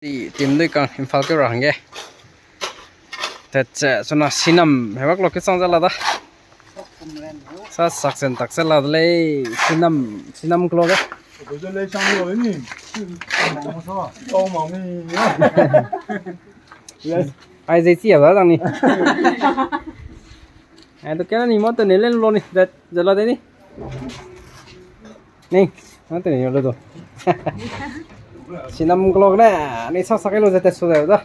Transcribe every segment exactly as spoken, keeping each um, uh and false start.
Ti, tim dui kang Imphal keu ra hangge. Tet ze, suna sinam, hewak lo kechang ze la da. Sa sak sen tak ze la de lei, sinam, sinam klo ge. Ai, zei chi ya da dang ni. Ai, to kena ni mo te ne len lo ni, ze, ze la de ni. Ni, na te ni lo do. Sinam klo ne, ni sa sa kai lo ze te su de da.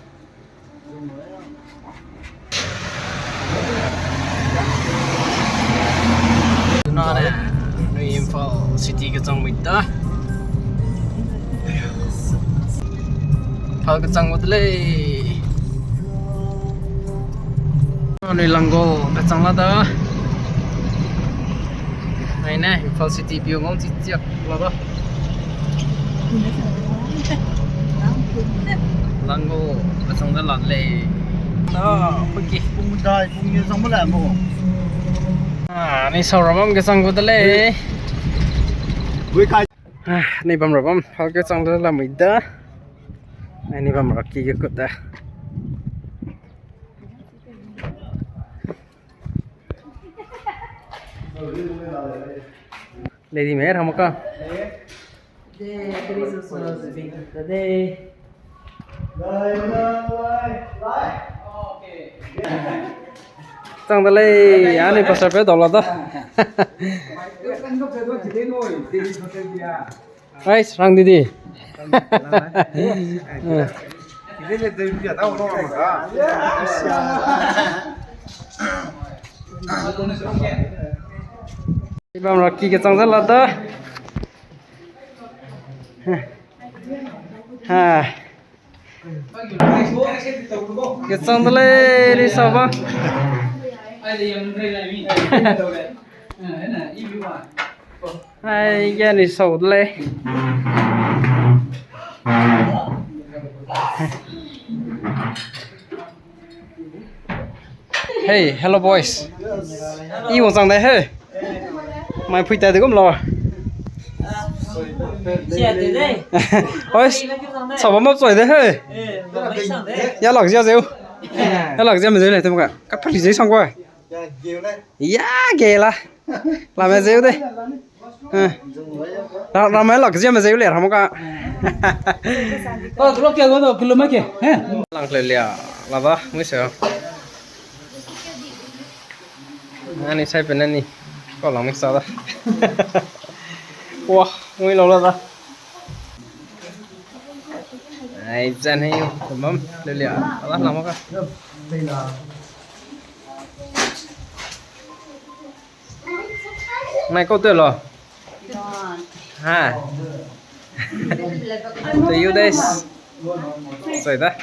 Nane, nui Imphal city kechang mui da. Imphal kechang gu de lei. Nui Langol kechang la da. Ai ne, Imphal city view ngau chi chiak la da. Langol kechang da la lei. Ah, peki. Pung dai, pung ye zang ba la mo. Ah, ni sau ra bam kechang gu de lei. Ui kai. Ah, ni bam ra bam, Imphal kechang da la mui da. Ai, ni bam ra ki ge kut da. Lady Mayor, hamaka. Chang da lei, ani pastor pe dau la da. Guys, rang didi. Bam ra ki kechang ze la da. Ha. Kechang de lei, ri sa ba. Ai, ya ni sau de lei. Hey, hello boys. I wang chang de he. Mai phui ta de gum lo. Oi, sau ba map choi de he. Ya lak zia zeu. Ya lak zia me zeu le te maka. Ka pali zeu sang koi. Ya ge la. Lame zeu de. Ra, rame lak zia me zeu le, ramo ka. Oh, kilo kia go do, kilo ma ke. He? Lang le lia, la ba, mui se. Ani sai pe na ni. Ko lang mik sa da. Wah, mui lo la da. Ai, zan he yo, bam, le lia, la, la, lamo ka. Nai kau te lo. Ha. To you guys. Sai da.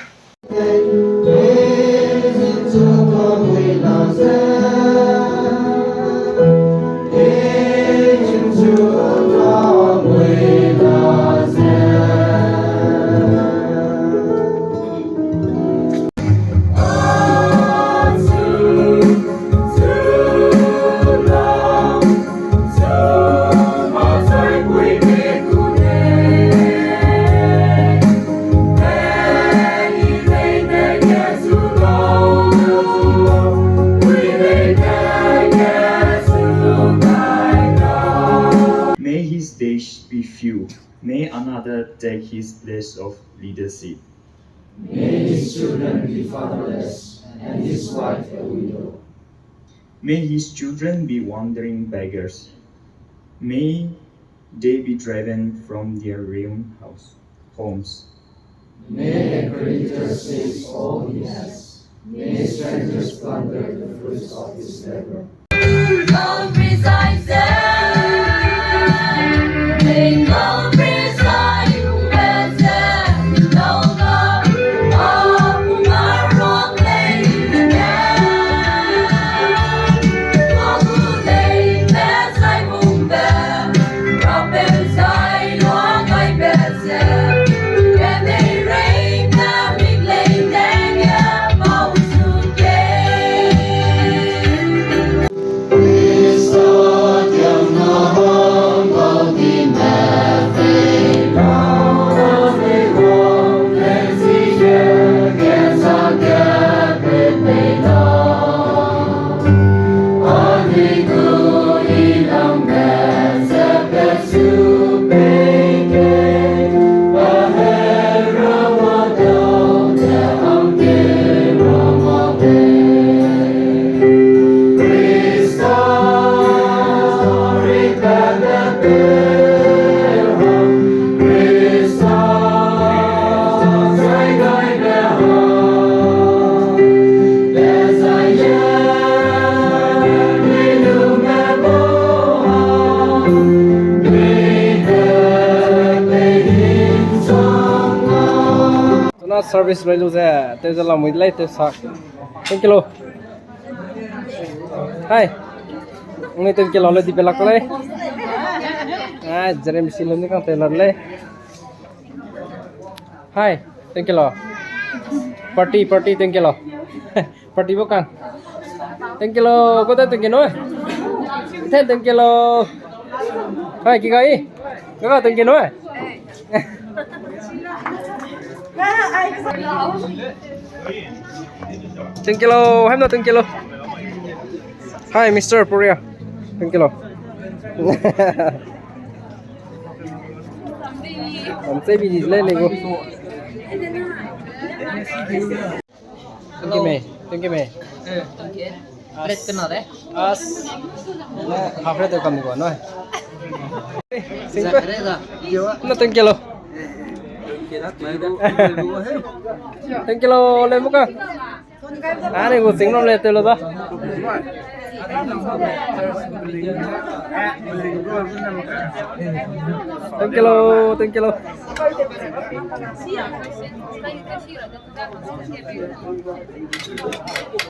May his days be few. May another take his place of leadership. May his children be fatherless and his wife a widow. May his children be wandering beggars. May they be driven from their ruined house, homes. May a creditor seize all he has. May strangers plunder the fruits of his labor. Service loi lu ze, tew ze lamui lei, tew sa. Thank you lo. Hai. Ngi thank you lo le di belak lei. Ai, Jeremy si lo ni kang tew la lei. Hai, thank you lo. Party, party, thank you lo. Party bo kang. Thank you lo, kota thank you no. Ten thank you lo. Hai, ki gai. Kaka thank you no. Thank you lo, hai no thank you lo. Hi, Mister Puria. Thank you lo. Am sei bi le le go. Thank you, me. Thank you, me. Red kena de. As. Half red kam go no. Sing pe. No, thank you lo. Thank you lo, le muka. Ani go sing nom le te lo da. Thank you lo, thank you lo.